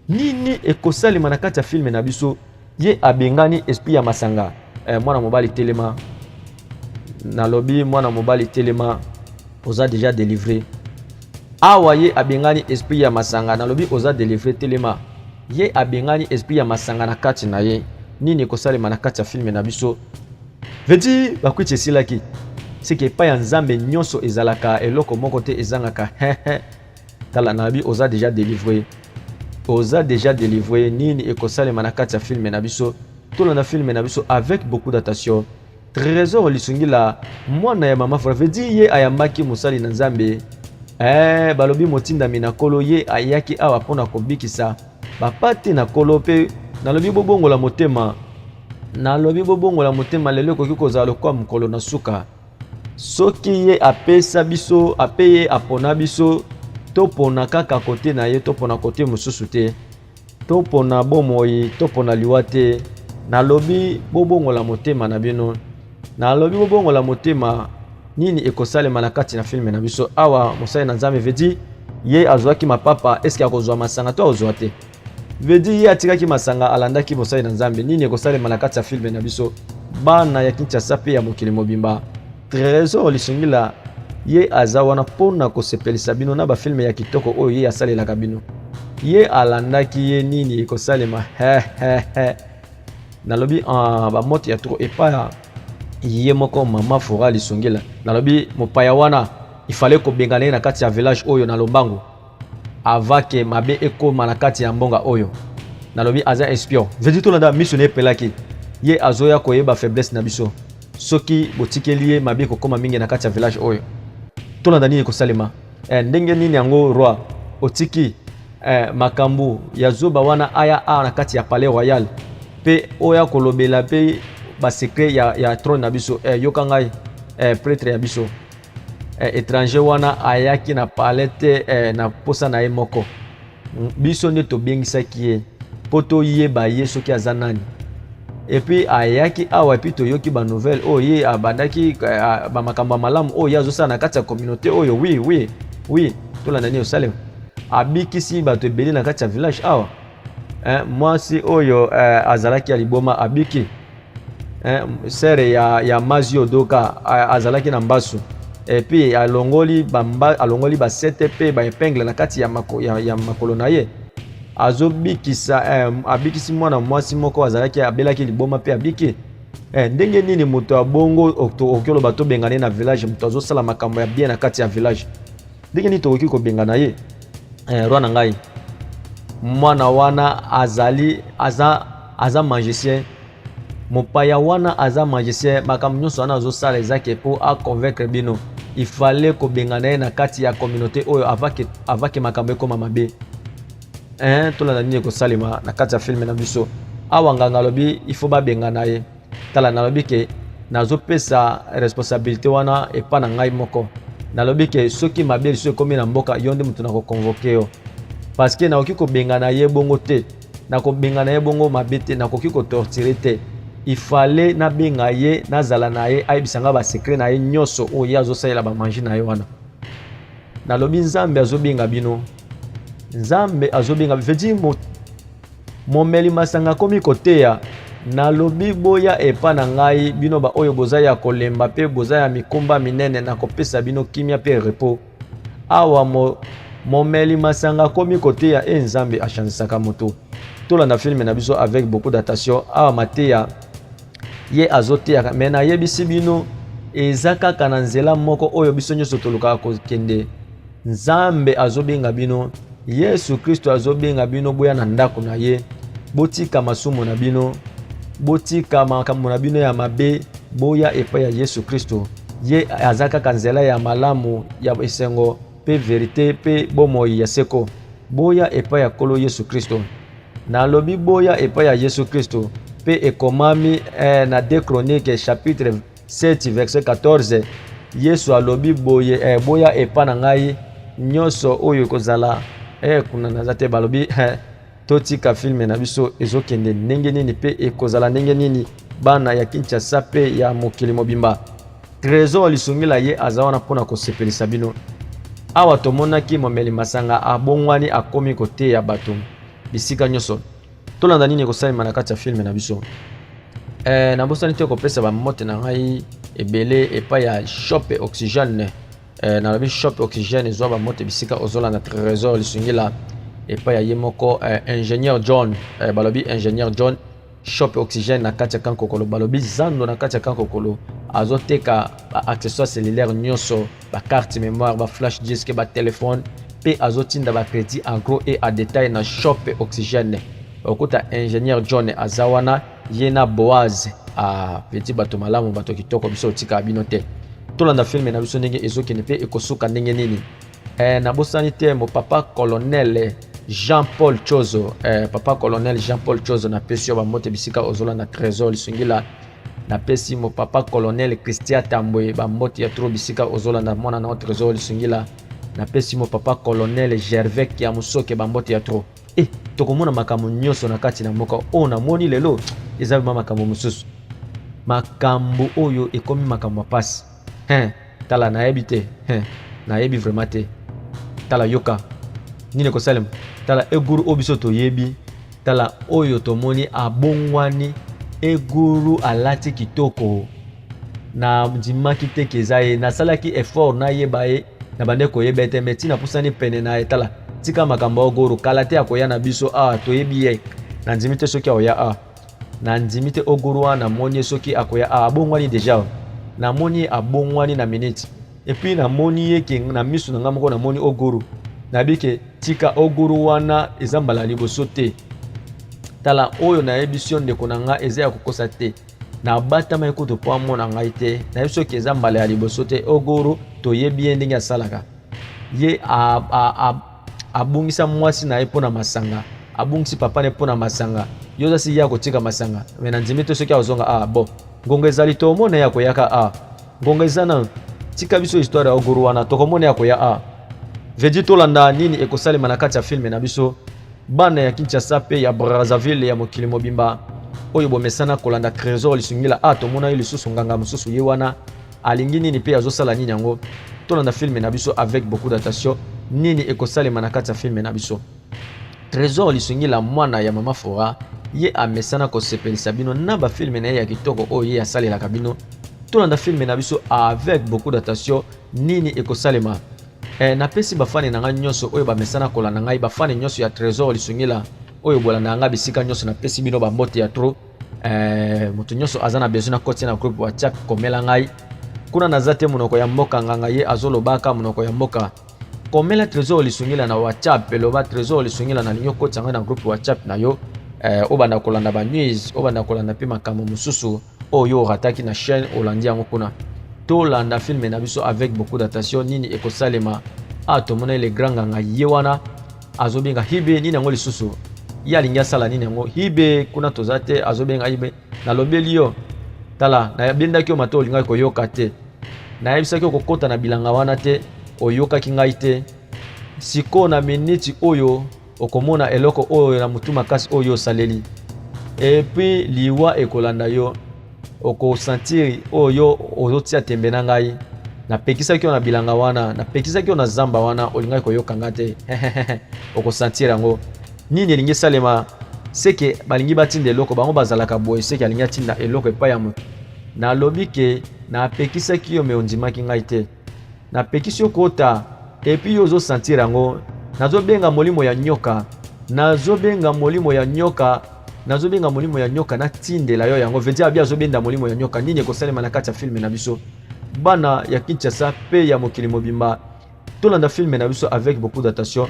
Nini ekosalema na kati ya film na biso? Ye abengani esprit ya masanga. Mwana mobali telema. Nalobi mwana mobali telema, oza déjà délivré. Awa ye abengani esprit ya masanga. Nalobi oza délivré, telema. Ye abengani esprit ya masanga na kati na ye. Nini ekosalema na kati ya film na biso? Veti bakwiti esilaki. Seke epai ya Nzambe nyonso ezalaka, eloko moko te ezangaka. Tala, nalobi oza déjà délivré, oza déjà délivré. Nini ekosalema na kati ya film na biso? Tolanda film na biso avec beaucoup d'attention. Trésor Lisungila, mwana ya mama Fra, veut dire ye ayambaki mosali na Nzambe. Balobi motindami na Nkolo, ye ayaki awa mpona kobikisa bapate na Nkolo. Mpe nalobi bobongola motema, nalobi bobongola motema. Lelo ekoki kozala lokola mokolo na suka. Soki ye apesa biso, ape ye apona biso, topona kaka kote na ye, topona kote mosusu te. Topona bomoi, topona liwa te. Nalobi bobongola motema na bino, nalobi bobongola motema. Nini ekosalema na kati na film na biso? Awa mosali na Nzambe, veut dire ye azwaki mapapa, eske akozwa masanga to akozwa te? Veut dire ye atikaki masanga, alandaki mosali na Nzambe. Nini ekosalema na kati ya film na biso, bana ya Kinshasa mpe ya mokili mobimba? Trésor Lisungila ye aza wana mpona kosepelisa bino na bafilm ya kitoko oyo ye asalelaka bino. Ye alandaki ye, nini ekosalema? Nalobi bamote ya trop epai ye moko mama Fora Lisungila. Nalobi mopaya wana ifale kobengana ye na kati ya village oyo na lombango avant ke mabe ekóma na kati ya mbonga oyo. Nalobi aza espion. Veti tolanda, miso na epelaki. Ye azoya koyeba faiblesse na biso. Soki botikeli ye, mabe ekokóma mingi na kati ya village oyo. Tolanda nini ekosalema. Ndenge nini yango roi otiki makambo ya zoba wana aya awa na kati ya palais royal mpe oyo akolobela mpe basecret ya trône na biso? Yoka ngai, prêtre ya biso, étranger wana ayaki na palais te na posa na ye moko. Biso nde tobengisaki ye mpo toyeba ye soki aza nani. Et puis ayaki awa, et puis toyoki banouvelle oyo ye abandaki, bamakambo ya malamu oyo ye azosala na kati ya communauté oyo. Oui, tolanda nini osalema. Abikisi bato ebele na kati ya village awa. Eh, mwasi oyo eh, azalaki ya liboma abiki. Eh, sere ya, ya Mazi Odoka azalaki na mbasu et puis alongoli bamba, alongoli basete mpe ba epingle na kati ya, mako, ya, ya makolo na ye azobikisa eh, abikisi mwana mwasi moko azalaki abelaki liboma mpe abiki. Eh, ndenge nini moto ya bongo okoki oloba tobengana ye na village, moto azosala makambo ya bien na kati ya village, ndenge nini tokoki kobengana ye? Eh, roi na ngai, mwana wana azali aza, aza magicien, mopaya wana aza magicien, makambo nyonso wana azosala eza ke mpo aconvaincre bino. Il fallait kobengana ye na kati ya communauté oyo avant ke makambo ekoma mabe. Eh, tolanda nini ekosalema na kati ya filme na biso awa. Nganga alobi il faut babengana ye. Tala, nalobi ke nazopesa responsabilité wana epa na ngai moko. Nalobi ke soki mabe lisusu ekomi na mboka, yo nde moto nakoconvoquer yo, parce que nakoki kobengana ye bongo te, nakobengana ye bongo mabe te, nakoki kotorturer te. Il fallait nabenga ye, nazala na ye, ayebisa nga basecret na ye nyonso oyo ye azosalela bamagie na ye wana. Nalobi Nzambe azobenga bino, Nzambe azobenga, veut dire momeli masanga akomi koteya. Nalobi boya epa na ngai, bino baoyo boza ya kolemba mpe boza ya mikumba minene, nakopesa bino kimia mpe repos. Awa momeli masanga akomi koteya e Nzambe achangisaka moto. Tolanda filme na biso avec beaucoup d'attention. Awa mateya ye azoteyaka, me nayebisi bino eza kaka na nzela moko oyo biso nyonso tolukaka kokende. Nzambe azobenga bino, Yesu Kristo azobenga bino, boya na ndako na ye, botika masumu na bino, botika makambo na bino ya mabe, boya epai ya Yesu Kristo. Ye aza kaka nzela ya malamu, ya esengo mpe verite mpe bomoi ya seko. Boya epai ya Nkolo Yesu Kristo. Nalobi boya epai ya Yesu Kristo. Mpe ekomami eh, na 2 Chronique chapitre 7 verset 14, Yesu alobi boye eh, boya epa na ngai nyonso oyo ekozala eh, kuna naza te. Balobi eh, totika filme na biso ezokende ndenge nini mpe ekozala ndenge nini, bana ya Kinshasa mpe ya mokili mobimba. Trésor Lisungila ye aza wana mpona kosepelisa bino. Awa tomonaki momeli masanga abongwani, akomi koteya bato bisika nyonso. Tolanda nini ekosalema na kati ya filme na biso. Eh, nabosani te kopesa bambote na ngai ebele epai ya Shop Oxygène. Eh, nalobi Shop Oxygène ezwa bambote bisika ozolanda Trésor Lisungila, epai ya ye moko eh, ingénieur John. Eh, balobi ingénieur John, Shop Oxygène na kati ya Kankokolo, balobi zando na kati ya Kankokolo, azoteka baaccessoire cellulaire nyonso, bacarte mémoire, baflash disque, batelefone, mpe azotinda bacrédit en gros et à détail. Na Shop Oxygène okuta ingénieur John aza wana, ye na Boaz apeti, bato malamu, bato kitoko. Biso otikaka bino te. Tolanda filme na biso ndenge ezokende mpe ekosuka ndenge nini. Eh, nabosani te mo papa colonel Jean-Paul Chozo. Eh, papa colonel Jean-Paul Chozo, napesi yo bambote bisika ozolanda Trésor Lisungila. Napesi mo papa colonel Christian Tambwe bambote ya trop bisika ozolanda mwana na Trésor Lisungila. Napesi mo papa colonel Gervais Kiamusoke bambote ya trop. E tokomona makambo nyonso na kati na mboka oyo. Namoni lelo eza vraiment makambo mosusu, makambo oyo ekomi makambo ya pasi. Tala, nayebi te, nayebi vraiment te. Tala, yoka nini ekosalema. Tala eguru oyo biso toyebi, tala oyo tomoni abongwani, eguru alati kitoko. Na ndimaki te ke eza ye. Nasalaki effort nayeba ye, na bande koyeba ye te, me ntina pusani pene na ye. Tala, tika makambo ya ogoro, kala te akoya na biso awa, toyebi ye. Nandimi te soki akoya awa, nandimi te. Ogoro wana namoni ye, soki akoya awa, abongwani déjà. Namoni ye abongwani na minute, et puis namoni ye ke na miso na ngai moko namoni ogoro. Nayebi ke tika ogoro wana eza mbala liboso te. Tala oyo nayebisi yo, ndeko na ngai, eza ya kokosa te. Nabatama ye kutu mpo amona ngai te. Nayebi soki eza mbala ya liboso te. Ogoro toyebi ye ndenge asalaka. Ye abungisa mwasi na ye mpo na masanga, abungisi papa na ye mpo na masanga. Yo oza si ye akotika masanga, me nandimi te soki azonga. Ah bon, ngonga ezali, tomona ye akoyaka. Ah, ngonga eza nanu, tika biso histoire ya ogoro wana, tokomona ye akoya. Ah, vedi tolanda nini ekosalema na kati ya filme na biso. Bana ya Kinshasa mpe ya Brazzaville, ya mokili mobimba oyo bomesana kolanda Trésor Lisungila, a tomona ye lisusu nganga mosusu ye wana alingi nini mpe azosala nini yango? Tolanda filme na biso avec beaucoup d'attention, nini ekosalema na kati ya filme na biso. Tresor Lisungila mwana ya mama Fora ye amesana kosepelisa bino na ba filme na ye ya kitoko oyo ye asalelaka bino. Tolanda filme na biso avec beaucoup d'attention nini ekosalema. Eh, napesi bafani na ngai nyonso oyo bamesana kolanda ngai, bafani nyonso ya Tresor Lisungila oyo bolandaka ngai bisika nyonso, napesi bino bambote ya trop. Eh, moto nyonso aza na besoin nakoti na groupe WhatsApp, komela ngai kuna, naza te monoko ya mboka nganga ye azolobaka monoko ya mboka. Komela Tresor Lisungila na WhatsApp, eloba Tresor Lisungila nalingi okotisa ngai na groupe WhatsApp na yo, eh, obanda kolanda ba news, obanda kolanda mpe makambo mosusu oyo orataki na chaîne, olandi yango kuna. Tolanda filme na biso avec beaucoup d'attention, nini ekosalema. Ah, tomona le grand nganga ye wana azobenga hibe nini yango lisusu, ye alingi asala nini yango hibe kuna toza te, azobenga hibe nalobeli yo tala nabendaki yo mato olingaki koyoka te, nayebisaki yo kokota na bilanga wana te, oyokaki ngai te. Sikoyo na miniti oyo okomona eloko oyo na motu makasi oyo osaleli, epuis liwa ekolanda yo, okosentir oyo ozotia tembe na ngai. Napekisaki yo na bilanga wana, napekisaki yo na zamba wana, olingaki koyoka ngai te. Okosentir yango nini elingi esalema. Seke balingi batinda eloko, bango bazalaka boye, seke alingi atinda eloko epai ya moto. Nalobi ke napekisaki yo me ondimaki ngai te, napekisi yo kota epuis yo ozosentir yango. Nazobenga molimo ya nyoka, nazobenga molimo ya nyoka, nazobenga molimo ya nyoka natindela yo yango. Veut dire abi azobenda molimo ya nyoka. Nini ekosalema na kati ya filme na biso, bana ya Kinshasa pe ya mokili mobimba? Tolanda filme na biso avec beaucoup d'attention.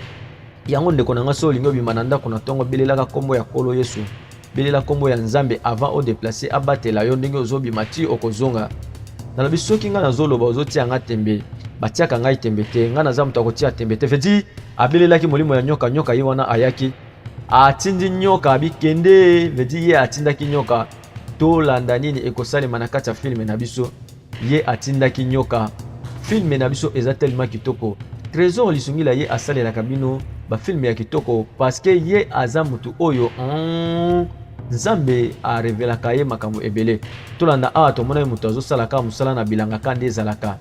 Yango ndeko na nga, so olingi obima na ndako na ntongo, belelaka nkombo ya Nkolo Yesu, belela nkombo ya Nzambe avant odeplace, abatela yo ndenge ozobima ti okozonga. Nalobi soki ngai nazoloba ozotia nga tembe, batiaka ngai tembe te, ngai naza moto akotia tembe te. Veut abelelaki molimo ya nyoka, nyoka ye wana ayaki, atindi nyoka abikende. Veut ye atindaki nyoka. Tolanda nini ekosalema na kati ya filme na biso. Ye atindaki nyoka. Filme na biso eza tellement kitoko. Tresor Lisungila ye asalelaka bino ba filme ya kitoko parce que ye aza mutu oyo Nzambe a revelaka ye makambo ebele. Tolanda awa tomona ye moto azosala kaka mosala na bilanga ka nde ezalaka.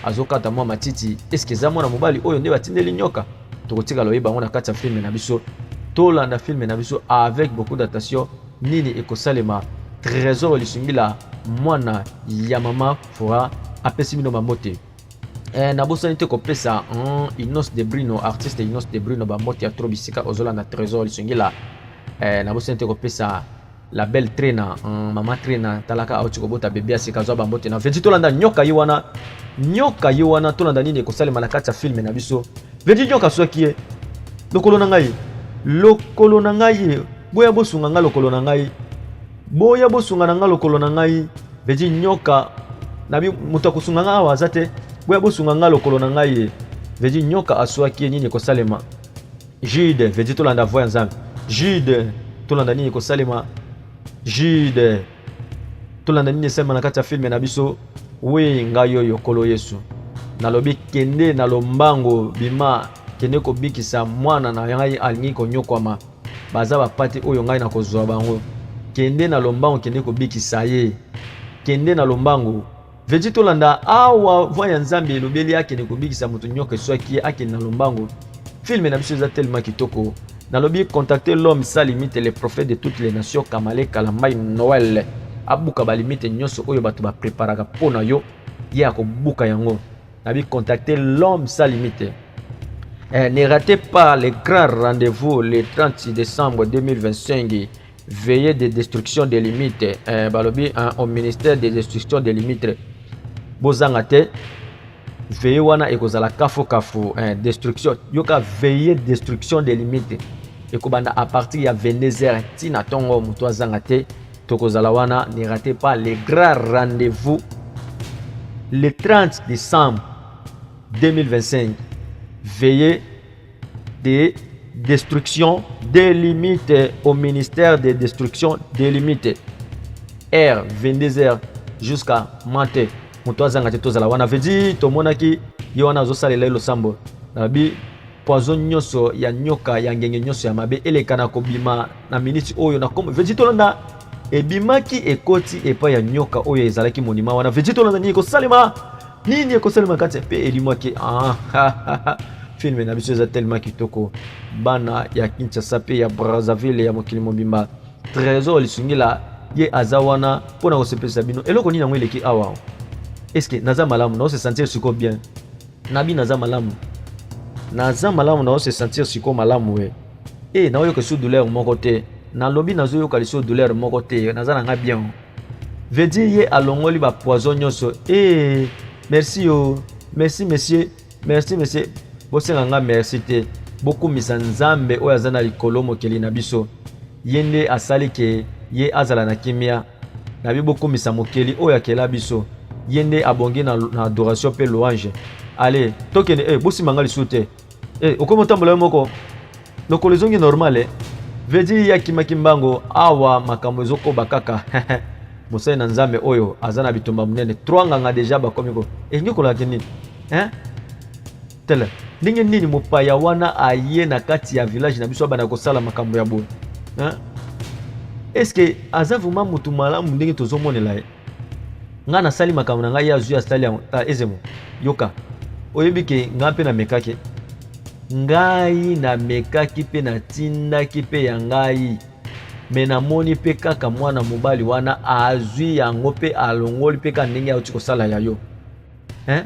Azokata mwa matiti. Est-ce que eza mwana mobali oyo nde batindeli nyoka? Tokotikala oyeba yango na kati ya filme na biso. Tolanda filme na biso avec beaucoup d'attention. Nini ekosalema? Tresor Lisungila mwana ya mama Fora apesi bino bambote. Eh, nabosani te kopesa Inos de Bruno, artiste Inos de Bruno bambote ya trop bisika ozolanda Tresor Lisungila. Eh, nabosani te kopesa la belle Trena, mama Trena talaka auti kobota bebe ya sika, azwa bambote na vedi. Tolanda nyoka ye wana, nyoka ye wana, tolanda nini ekosalema na kati ya filme na biso. Vedi nyoka swaki ye lokolo na ngai, lokolo na ngai, boya bosunga ngai lokolo na ngai, boya bosunga na ngai lokolo na ngai. Vedi nyoka nabi moto akosunga ngai awa aza te, boya bosunga ngai lokolo na ngai ye. Vedi nyoka aswaki ye, nini ekosalema? Jude, vedi tolanda voix ya Nzambe. Jude, tolanda nini ekosalema? Jude, tolanda nini esalema na kati ya filme na biso. We ngai oyo Nkolo Yesu nalobi, kende na lombango, bima, kende kobikisa mwana na ngai alingi konyokwama, baza bapati oyo ngai nakozwa bango. Kende na lombango, kende kobikisa ye, kende na lombango. Vedi tolanda awa voix ya Nzambe elobeli akende kobikisa moto nyoka eswaki ye, akende na lombango. Filme na biso eza tellement kitoko. Nalobi contacter l'homme sans limite, le prophète de toutes les nations, Kamale Kalambay Noël. Abuka ba limite nyonso oyo bato ba preparaka mpo na yo, ye akobuka yango. Nabi contacter l'homme sans limite. Eh, ne ratez pas le grand rendez-vous le 30 décembre 2025. Veillée de destruction des limites. Eh, balobi hein, au ministère de destruction des limites. Bozanga te veillée wana ekozala kafu kafu, eh, destruction yoka veillée destruction des limites ekobanda à partir ya 22h ti na tongo, moto azanga te, tokozala wana. Ne ratez pas le grand rendez-vous le 30 décembre 2025, veillée de destruction des limites au ministère de destruction des limites, heure 22h jusqu'à matin, moto azanga te, tozala wana. Vedi tomonaki ye wana azosalela ye losambo. Nalobi poison nyonso ya nyoka ya ngenge nyonso ya mabe eleka na kobima na miniti oyo na kombo. Vedi tolanda ebimaki ekoti epai ya nyoka oyo ezalaki monima wana. Vedi tolanda nini ekosalema, nini ekosalema kati mpe elimwaki. Ah, Film na biso eza tellement kitoko. Bana ya Kinshasa pe ya Brazzaville ya mokili mobimba. Trésor Lisungila ye aza wana mpo na kosepelisa bino. Eloko nini yango eleki awa? Est-ce que naza malamu? Nazo se sentir siko bien. Nabi naza malamu. Naza malamu, nazo se sentir siko malamu we. Eh, naoyoka lisusu douleur moko te. Nalobi nazoyoka lisusu douleur moko te. Naza na nga bien. Veut dire ye alongoli ba poison nyonso. Eh, merci yo. Merci monsieur. Merci monsieur. Bosenga nga merci te. Bokumisa Nzambe oyo aza na likolo mokeli na biso. Ye nde asali ke ye azala na kimia. Nabi bokumisa mokeli oyo akela biso. Ye nde abongi na, na adoration pe louange. Allez, tokende eh, bosimba nga lisusu te. Eh, okomi otambola yo moko. Lokolo ezongi normal eh. Veut dire ye akimaki mbango awa makambo ezokoba kaka. Mosali na Nzambe oyo aza na bitumba monene. Trois nganga deja bakomi ko. Elingi kolaka nini? Hein? Tala ndenge nini mopaya wana aye na kati ya village na biso abanda kosala makambo ya boye. Hein? Est-ce que aza vraiment mutu malamu ndenge tozomonela ye? Ngai nasali makambo na ngai, ye azwi asali yango. Ta ezemo, yoka. Oyebi ke ngai mpe namekaki. Ngai namekaki mpe natindaki mpe ya ngai. Me namoni mpe kaka mwana mobali wana azwi yango mpe alongoli mpe kaka ndenge auti kosala ya yo. Hein?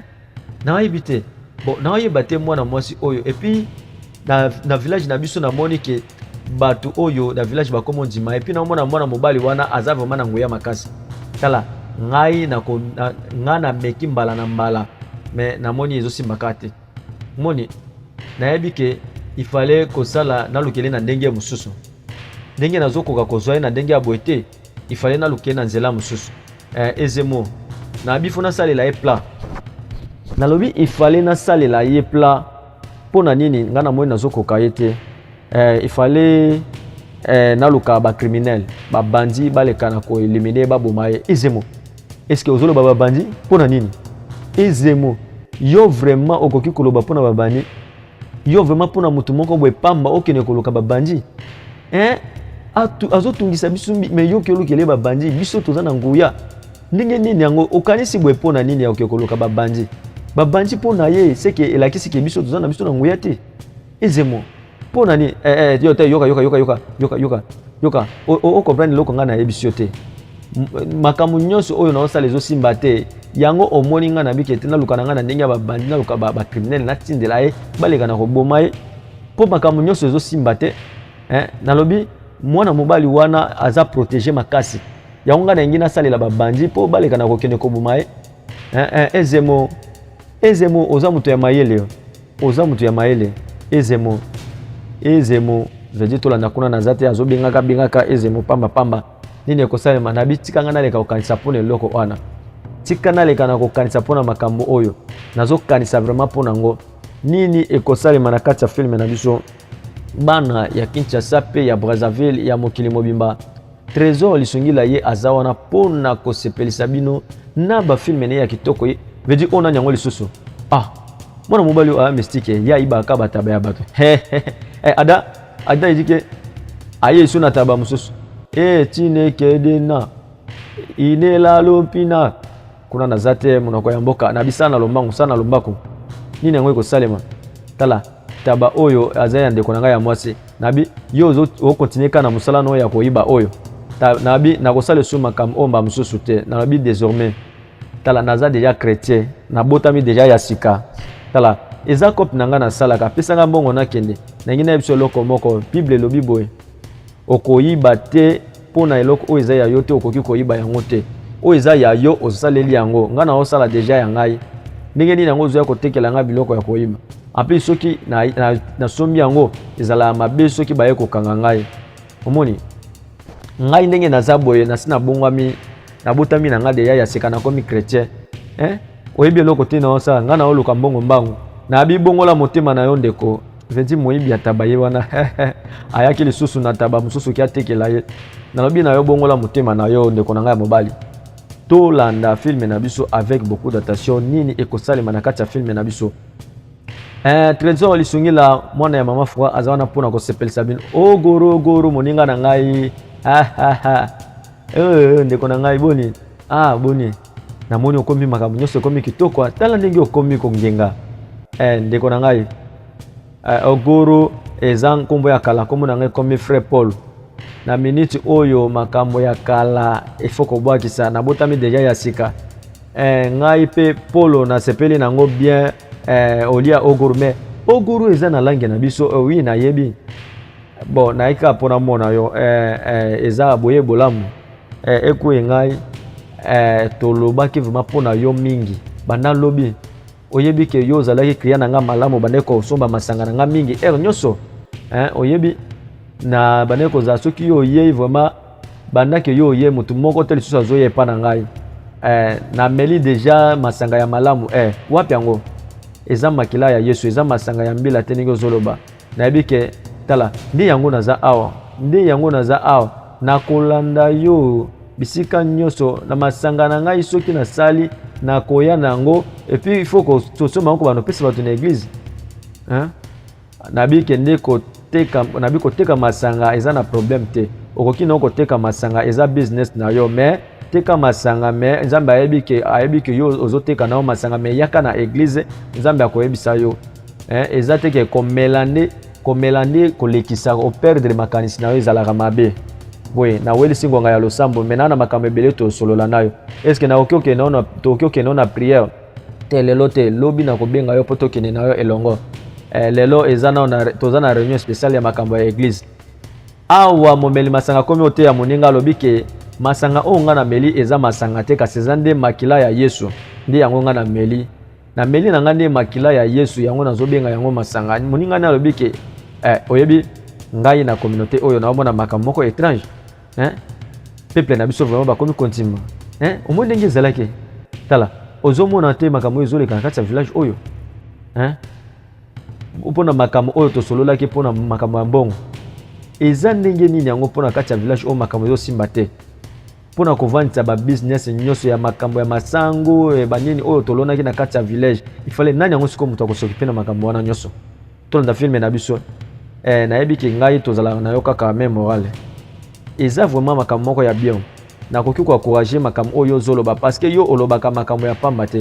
Nayebi te. Bon, naoyeba te mwana mwasi oyo. Et puis na village na biso namoni ke bato oyo na village bakomi ondima. Et puis naomona mwana mobali wana aza vraiment na nguya makasi. Tala, ngai na ngai nameki mbala na mbala, mais namoni ezosimba kaka te. Moni, nayebi ke il fallait kosala nalukele na ndenge mosusu. Ndenge nazokoka kozwa ye na ndenge ya boye te, il fallait nalukele na nzela mosusu. Ezemo, nayebi fo nasalela ye plat. Nalobi il fallait nasalela ye plat. Mpo na nini ngai namoni nazokoka ye te. Il fallait naluka ba criminel, ba bandi baleka na ko éliminer baboma ye. Ezemo, est-ce que ozoloba ba bandi mpo na nini? Ezemo, yo vraiment okoki koloba mpo na ba bandi? Yo vraiment mpo na motu moko boye pamba okende koluka ba bandi? Hein? Azotungisa biso, mais yo oki olukele ba bandi, biso toza na nguya. Ndenge nini yango okanisi boye mpo na nini oke koluka ba bandi? Ba bandi mpo na ye seke elakisi ke biso toza na biso na nguya te. Ezemo, mpo na nini? Yo te, yoka, yoka, yoka, yoka, yoka, yoka, yoka. O comprendre eloko ngai nayebisi yo te. Makambo nyonso oyo naosala ezosimba te. Yango omoni ngai nabiki ete naluka na ngai na ndenge ya babandi, naluka ba criminel, natindela ye, baleka na koboma ye. Mpo makambo nyonso ezosimba te. Nalobi mwana mobali wana aza protégé makasi. Yango ngai nalingi nasalela babandi mpo baleka na kokende koboma ye. Ezemo, Ezemo, oza moto ya mayele. Oza moto ya mayele. Ezemo, Ezemo, veut dire tolanda kuna naza te, azobengaka bengaka Ezemo pamba pamba. Nini ekosalema? Nabi tika ngai naleka kokanisa mpona eloko wana. Tika naleka na kokanisa mpona makambo oyo. Nazokanisa vraiment mpona yango. Nini ekosalema na kati ya filme na biso? Bana ya Kinshasa pe ya Brazzaville ya mokili mobimba. Trésor Lisungila ye aza wana mpona kosepelisa bino na ba filme ne ya kitoko ye. Veut dire ona nyango lisusu. Ah, mwana mobali oyo mystique ye ayibaka bataba ya bato. Ada, Ada edike aye iso na taba mosusu. Eh, Chineke dena inela lompina kuna naza te monoko ya mboka na bisala na lombangu sala na lombaku. Nini yango ekosalema? Tala taba oyo aza ya ndeko na ngai ya mwasi. Nabi yo ozo okontinue kaka na mosala no ya koyiba oyo. Nabi nakosala esu makambo oyo mba mosusu te. Nalobi désormais tala naza déjà chrétien, nabotami déjà ya sika. Tala eza cope na ngai nasalaka, apesa ngai mbongo nakende. Nangi nayebisa eloko moko, Bible elobi boye, okoyiba te mpo na eloko oyo eza ya yo te, okoki koyiba yango te. Oyo eza ya yo osaleli yango. Ngai naosala déjà ya ngai. Ndenge nini yango ozoya kotekela ngai biloko ya koyiba? En plus soki nasombi yango ezalaka mabe soki baye kokanga ngai. Omoni ngai ndenge naza boye, nasi nabongwami, nabotami na ngai deja ya sika, nakomi chrétien. Hein? Oyebi eloko te naosala, ngai naoluka mbongo mbangu. Nabi bongola motema na yo ndeko. Venti moyibi ya taba ye wana. Ayaki lisusu na taba mosusu ki atekela ye. Nalobi na yo bongola motema na yo ndeko na ngai ya mobali. Tolanda filme na biso avec beaucoup d'attention. Nini ekosalema na kati ya filme na biso? Trésor Lisungila mwana ya mama Froid aza wana mpona kosepelisa bino. O goro goro moninga na ngai. Ndeko na ngai boni? Ah boni? Namoni okomi makambo nyonso ekomi kitoko. Tala ndenge okomi kongenga. Ndeko na ngai. Oguru eza nkombo ya kala, nkombo na ngai ekomi Frère Paul. Na minute oyo makambo ya kala ifo kobwakisa, nabotami deja ya sika. Ngai mpe Polo nasepeli nango bien olia Oguru, mais Oguru eza na langue na biso. Oui, nayebi. Bon, nayaki kaka mpo namona yo. Eza boye bolamu ekuyi ngai. Tolobaki vraiment mpo na yo mingi banda lobi. Oyebi ke yo ozalaki client na nga malamu, bandaki kosomba masanga na nga mingi heure nyonso, hein. Oyebi na bandaki kozala soki yo oyei vraiment, bandaki yo oye, motu moko te lisusu azoya epa na ngai. Nameli deja masanga ya malamu. Wapi yango? Eza makila ya Yesu, eza masanga ya mbila te ndenge ozoloba. Nayebi ke tala nde yango naza awa, nde yango naza awa, nakolanda yo bisika nyonso na masanga na ngai. Soki nasali, nakoya na yango. Et puis il faut tosomba yango, kobanda opesa bato na église, hein? Nabi kende koteka, nabi koteka masanga eza na problème te. Okoki na koteka masanga, eza business na yo, mais teka masanga, mais Nzambe ayebi ke yo ozoteka na yo masanga, mais yaka na église, Nzambe akoyebisa yo, eh. Eza te ke komela nde, komela nde kolekisa, operdre makanisi na yo, ezalaka mabe boye. Nawelisi ngonga ya losambo, me naa na makambo ebele tosolola na yo. Est-ce nakoki okende na, tokoki okende na prière te lelo? Te, lobi nakobenga yo mpo tokende na yo elongo. Lelo eza nao na, toza na réunion spéciale ya makambo ya église awa. Momeli masanga akomi oteya moninga, alobi ke masanga oyo nga nameli eza masanga te, kasi eza nde makila ya Yesu. Nde yango nga nameli, nameli na nga nde makila ya Yesu, yango nazobenga yango masanga. Moninga nde alobi ke oyebi ngai na communauté oyo naomona makambo moko étrange, hein? Peuple na biso vraiment bakomi kontima, hein? Omoni ndenge ezalaki, tala, ozomona te makambo oyo ezoleka na kati ya village oyo, hein? Mpona makambo oyo tosololaki, mpona makambo ya mbongo, eza ndenge nini yango? Mpona kati ya village oyo makambo ezosimba te, mpona kovandisa babusiness nyonso ya makambo ya masango, banini oyo tolonaki na kati ya village, ifale nani yango sikoyo moto akosokipe na makambo wana nyonso? Tolanda film na biso. Nayebi ke ngai tozalaka na yo kaka même morale. Eza vraiment makambo moko ya bien. Nakoki koencourager makambo oyo ozoloba, parce que yo olobaka makambo ya pamba te,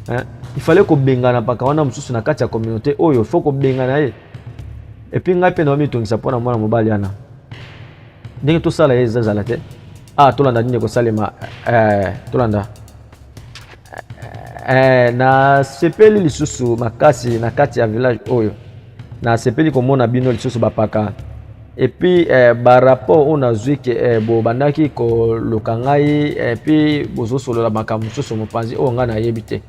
hein? Il fallait kobengana mpaka wana mosusu na kati ya communauté oyo, faut kobengana ye. Et puis ngai mpe na mitungisa mpona mwana mobali wana, ndenge tosala ye ezazala te. Ah, tolanda nini ekosalema. Tolanda. Nasepeli lisusu makasi na kati ya village oyo, nasepeli komona bino lisusu bapaka. Et puis barapport oyo nazwi ke bobandaki koluka ngai, et puis bozosolola makambo mosusu mopanzi oyo ngai nayebi te.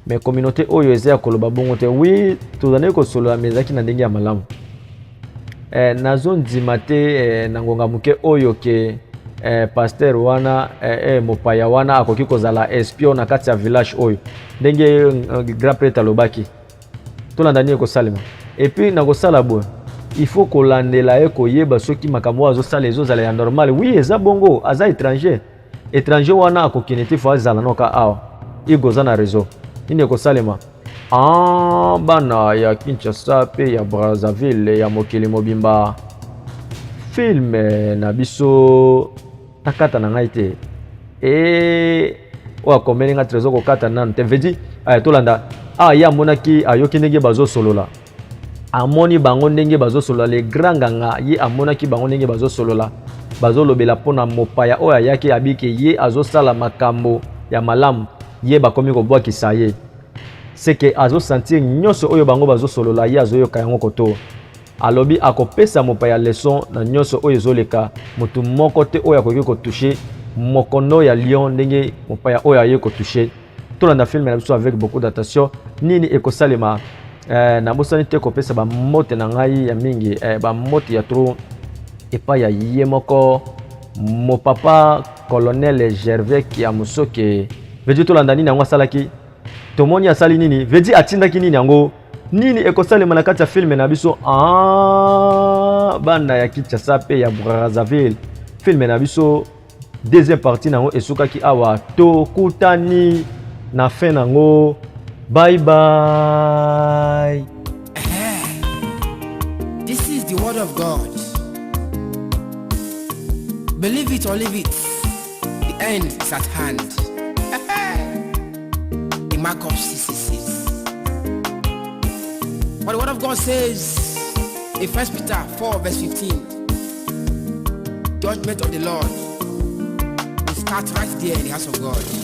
Mais communauté oyo eza ya koloba bongo te. Oui, tozalaki kosolola, mais ezalaki na ndenge ya malamu. Nazondima te na ngonga moke oyo ke pasteur wana, mopaya wana akoki kozala espion na kati ya village oyo, ndenge grand prêtre alobaki. Tolanda nini ekosalema. Et puis nakosala boye, il faut kolandela ye, koyeba soki makambo oyo azosala ezozala ya normal. Oui, eza bongo, aza étranger. Étranger wana akokende te, faut azala noka awa. Igo oza na réseau, nini ekosalema? Ah, bana ya Kinshasa mpe ya Brazzaville, ya mokili mobimba, film na biso nakata na ngai te. E oyo akomeli nga Trésor, kokata nanu te. Vedi, tolanda. Ah, ye amonaki, ayoki ndenge bazosolola, amoni bango ndenge bazosolola. Le grand nganga, ye amonaki bango ndenge bazosolola, bazolobela mpona mopaya oyo ayaki, abiki ye azosala makambo ya malamu, ye bakomi kobwakisa ye. Seke azosentir nyonso oyo bango bazosolola, ye azoyoka yango. Koto alobi akopesa mopaya leçon na nyonso oyo ezoleka. Motu moko te oyo akoki kotoucher mokondo ya lion ndenge mopaya oyo aye kotoucher. Tolanda film na biso avec beaucoup d'attention, nini ekosalema. Nabosani te kopesa bambote na ngai ya mingi, bambote ya trop epai ya ye moko mopapa colonel Gervais ya Mosoke. Vedi, tolanda nini yango asalaki. Tomoni asali nini, vedi atindaki nini yango, nini ekosalema na kati ya film na biso. Ah, bana ya Kinshasa mpe ya Brazzaville, film na biso deuxième partie nango esukaki awa. Tokutani na fin nango. Bye bye. This is the word of God. Believe it or leave it, the end is at hand. The mark of 666. But the word of God says in 1 Peter 4 verse 15, judgment of the Lord will start right there in the house of God.